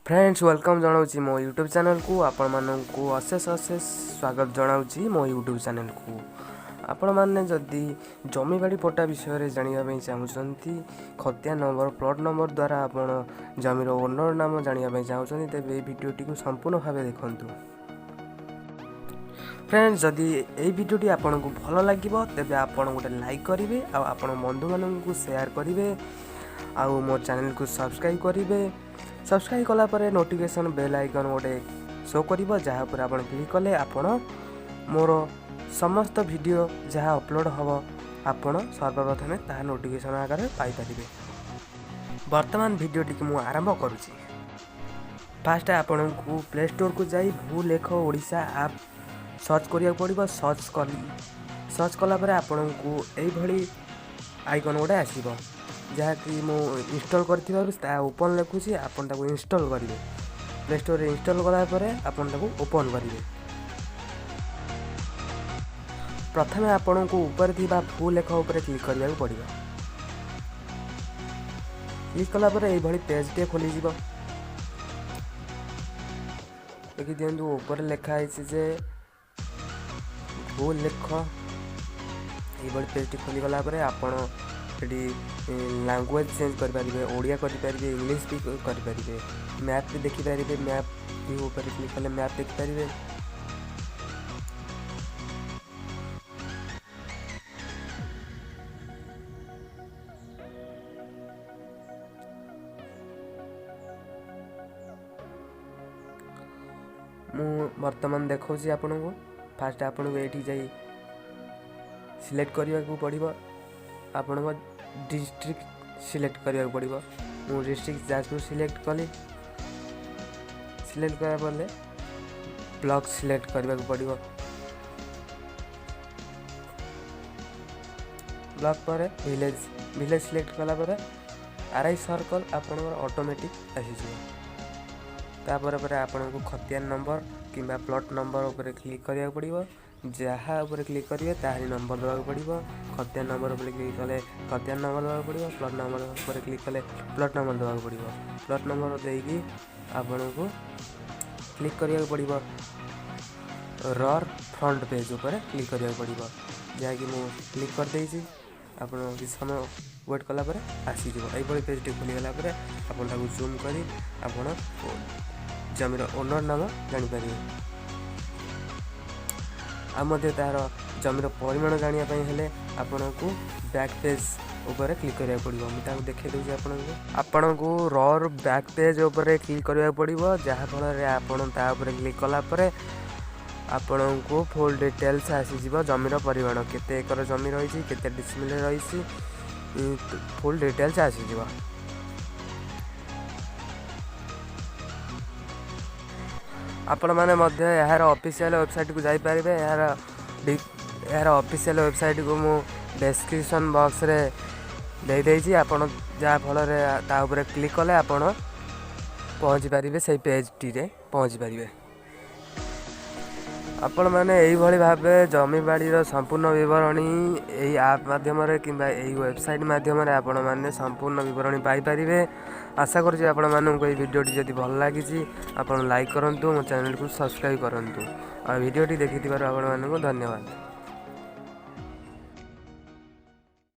Friends, welcome ଜଣାଉଛି ମୋ YouTube ଚ୍ୟାନେଲ୍କୁ। ଆପଣମାନଙ୍କୁ ଅଶେଷ ଅଶେଷ ସ୍ୱାଗତ ଜଣାଉଛି ମୋ ୟୁଟ୍ୟୁବ୍ ଚ୍ୟାନେଲ୍କୁ। ଆପଣମାନେ ଯଦି ଜମିବାଡ଼ି ପଟ୍ଟା ବିଷୟରେ ଜାଣିବା ପାଇଁ ଚାହୁଁଛନ୍ତି, ଖତିଆନ ନମ୍ବର, ପ୍ଲଟ୍ ନମ୍ବର ଦ୍ୱାରା ଆପଣ ଜମିର ଓନର୍ ନାମ ଜାଣିବା ପାଇଁ ଚାହୁଁଛନ୍ତି, ତେବେ ଏହି ଭିଡ଼ିଓଟିକୁ ସମ୍ପୂର୍ଣ୍ଣ ଭାବେ ଦେଖନ୍ତୁ। ଫ୍ରେଣ୍ଡସ୍, ଯଦି ଏଇ ଭିଡ଼ିଓଟି ଆପଣଙ୍କୁ ଭଲ ଲାଗିବ, ତେବେ ଆପଣ ଗୋଟେ ଲାଇକ୍ କରିବେ ଆଉ ଆପଣ ବନ୍ଧୁମାନଙ୍କୁ ସେୟାର କରିବେ ଆଉ ମୋ ଚ୍ୟାନେଲକୁ ସବସ୍କ୍ରାଇବ୍ କରିବେ। ସବସ୍କ୍ରାଇବ୍ କଲା ପରେ ନୋଟିଫିକେସନ୍ ବେଲ୍ ଆଇକନ୍ ଗୋଟେ ଶୋ କରିବ, ଯାହା ଉପରେ ଆପଣ କ୍ଲିକ୍ କଲେ ଆପଣ ମୋର ସମସ୍ତ ଭିଡ଼ିଓ ଯାହା ଅପଲୋଡ଼ ହେବ, ଆପଣ ସର୍ବପ୍ରଥମେ ତାହା ନୋଟିଫିକେସନ୍ ଆକାରରେ ପାଇପାରିବେ। ବର୍ତ୍ତମାନ ଭିଡ଼ିଓଟିକୁ ମୁଁ ଆରମ୍ଭ କରୁଛି। ଫାଷ୍ଟ ଆପଣଙ୍କୁ ପ୍ଲେ ଷ୍ଟୋରକୁ ଯାଇ ଭୂଲେଖ ଓଡ଼ିଶା ଆପ୍ ସର୍ଚ୍ଚ କରିବାକୁ ପଡ଼ିବ। ସର୍ଚ୍ଚ କଲା ପରେ ଆପଣଙ୍କୁ ଏଇଭଳି ଆଇକନ୍ ଗୋଟେ ଆସିବ, ଯାହାକି ମୁଁ ଇନଷ୍ଟଲ୍ କରିଥିବାରୁ ତାହା ଓପନ୍ ଲେଖୁଛି। ଆପଣ ତାକୁ ଇନଷ୍ଟଲ୍ କରିବେ। ପ୍ଲେ ଷ୍ଟୋରରେ ଇନଷ୍ଟଲ୍ କଲା ପରେ ଆପଣ ତାକୁ ଓପନ୍ କରିବେ। ପ୍ରଥମେ ଆପଣଙ୍କୁ ଉପରେ ଥିବା ଭୂଲେଖ ଉପରେ କ୍ଲିକ୍ କରିବାକୁ ପଡ଼ିବ। କ୍ଲିକ୍ କଲା ପରେ ଏଇଭଳି ପେଜ୍ଟିଏ ଖୋଲିଯିବ। ଦେଖିଦିଅନ୍ତୁ, ଉପରେ ଲେଖା ହେଇଛି ଯେ ଭୂଲେଖ। ଏଇଭଳି ପେଜ୍ଟି ଖୋଲିଗଲା ପରେ ଆପଣ ସେଠି ଲାଙ୍ଗୁଏଜ୍ ଚେଞ୍ଜ କରିପାରିବେ, ଓଡ଼ିଆ କରିପାରିବେ, ଇଂଲିଶ ବି କରିପାରିବେ, ମ୍ୟାପ୍ ବି ଦେଖିପାରିବେ। ମ୍ୟାପ୍ ଭ୍ୟୁ ଉପରେ କ୍ଲିକ୍ କଲେ ମ୍ୟାପ୍ ଦେଖିପାରିବେ। ମୁଁ ବର୍ତ୍ତମାନ ଦେଖାଉଛି ଆପଣଙ୍କୁ। ଫାଷ୍ଟ ଆପଣଙ୍କୁ ଏଇଠି ଯାଇ ସିଲେକ୍ଟ କରିବାକୁ ପଡ଼ିବ, ଆପଣଙ୍କ ଡିଷ୍ଟ୍ରିକ୍ଟ ସିଲେକ୍ଟ କରିବାକୁ ପଡ଼ିବ। ମୁଁ ଡିଷ୍ଟ୍ରିକ୍ଟ ଯାଜପୁର ସିଲେକ୍ଟ କଲି। ସିଲେକ୍ଟ କଲା ପରେ ବ୍ଲକ୍ ସିଲେକ୍ଟ କରିବାକୁ ପଡ଼ିବ। ବ୍ଲକ୍ ପରେ ଭିଲେଜ୍। ଭିଲେଜ୍ ସିଲେକ୍ଟ କଲା ପରେ ଆର୍ I circle ଆପଣଙ୍କର ଅଟୋମେଟିକ୍ ଆସିଯିବ। ତାପରେ ପରେ ଆପଣଙ୍କୁ ଖତିଆନ ନମ୍ବର କିମ୍ବା ପ୍ଲଟ୍ ନମ୍ବର ଉପରେ କ୍ଲିକ୍ କରିବାକୁ ପଡ଼ିବ। ଯାହା ଉପରେ କ୍ଲିକ୍ କରିବେ, ତାହାରି ନମ୍ବର ଦେବାକୁ ପଡ଼ିବ। ଖତିଆନ ନମ୍ବର ଉପରେ କ୍ଲିକ୍ କଲେ ଖତିଆନ ନମ୍ବର ଦେବାକୁ ପଡ଼ିବ। ପ୍ଲଟ୍ ନମ୍ବର ଉପରେ କ୍ଲିକ୍ କଲେ ପ୍ଲଟ୍ ନମ୍ବର ଦେବାକୁ ପଡ଼ିବ। ପ୍ଲଟ୍ ନମ୍ବର ଦେଇକି ଆପଣଙ୍କୁ କ୍ଲିକ୍ କରିବାକୁ ପଡ଼ିବ, ରର୍ ଫ୍ରଣ୍ଟ ପେଜ୍ ଉପରେ କ୍ଲିକ୍ କରିବାକୁ ପଡ଼ିବ, ଯାହାକି ମୁଁ କ୍ଲିକ୍ କରିଦେଇଛି। ଆପଣ କିଛି ସମୟ ୱେଟ୍ କଲା ପରେ ଆସିଯିବ। ଏଇଭଳି ପେଜ୍ଟି ଖୋଲିଗଲା ପରେ ଆପଣ ତାକୁ ଜୁମ୍ କରି ଆପଣ ଜମିର ଓନର୍ ନାମ ଜାଣିପାରିବେ। ଆଉ ମଧ୍ୟ ତା'ର ଜମିର ପରିମାଣ ଜାଣିବା ପାଇଁ ହେଲେ ଆପଣଙ୍କୁ ବ୍ୟାକ୍ ପେଜ୍ ଉପରେ କ୍ଲିକ୍ କରିବାକୁ ପଡ଼ିବ। ମୁଁ ତାକୁ ଦେଖାଇ ଦେଉଛି ଆପଣଙ୍କୁ। ଆପଣଙ୍କୁ ରର୍ ବ୍ୟାକ୍ ପେଜ୍ ଉପରେ କ୍ଲିକ୍ କରିବାକୁ ପଡ଼ିବ, ଯାହାଫଳରେ ଆପଣ ତା ଉପରେ କ୍ଲିକ୍ କଲା ପରେ ଆପଣଙ୍କୁ ଫୁଲ୍ ଡିଟେଲ୍ସ ଆସିଯିବ। ଜମିର ପରିମାଣ, କେତେ ଏକର ଜମି ରହିଛି, କେତେ ଡିସିମିଲ୍ ରହିଛି, ଫୁଲ୍ ଡିଟେଲ୍ସ ଆସିଯିବ। ଆପଣମାନେ ମଧ୍ୟ ଏହାର ଅଫିସିଆଲ୍ ୱେବସାଇଟ୍କୁ ଯାଇପାରିବେ। ଏହାର ଅଫିସିଆଲ୍ ୱେବସାଇଟ୍କୁ ମୁଁ ଡେସ୍କ୍ରିପସନ୍ ବକ୍ସରେ ଦେଇଦେଇଛି। ଆପଣ ଯାହାଫଳରେ ତା ଉପରେ କ୍ଲିକ୍ କଲେ ଆପଣ ପହଞ୍ଚି ପାରିବେ, ସେଇ ପେଜ୍ଟିରେ ପହଞ୍ଚି ପାରିବେ। ଆପଣମାନେ ଏଇଭଳି ଭାବେ ଜମିବାଡ଼ିର ସମ୍ପୂର୍ଣ୍ଣ ବିବରଣୀ ଏଇ ଆପ୍ ମାଧ୍ୟମରେ କିମ୍ବା ଏଇ ୱେବସାଇଟ୍ ମାଧ୍ୟମରେ ଆପଣମାନେ ସମ୍ପୂର୍ଣ୍ଣ ବିବରଣୀ ପାଇପାରିବେ। ଆଶା କରୁଛି ଆପଣମାନଙ୍କୁ ଏଇ ଭିଡ଼ିଓଟି ଯଦି ଭଲ ଲାଗିଛି, ଆପଣ ଲାଇକ୍ କରନ୍ତୁ, ମୋ ଚ୍ୟାନେଲକୁ ସବସ୍କ୍ରାଇବ୍ କରନ୍ତୁ। ଆଉ ଭିଡ଼ିଓଟି ଦେଖିଥିବାରୁ ଆପଣମାନଙ୍କୁ ଧନ୍ୟବାଦ।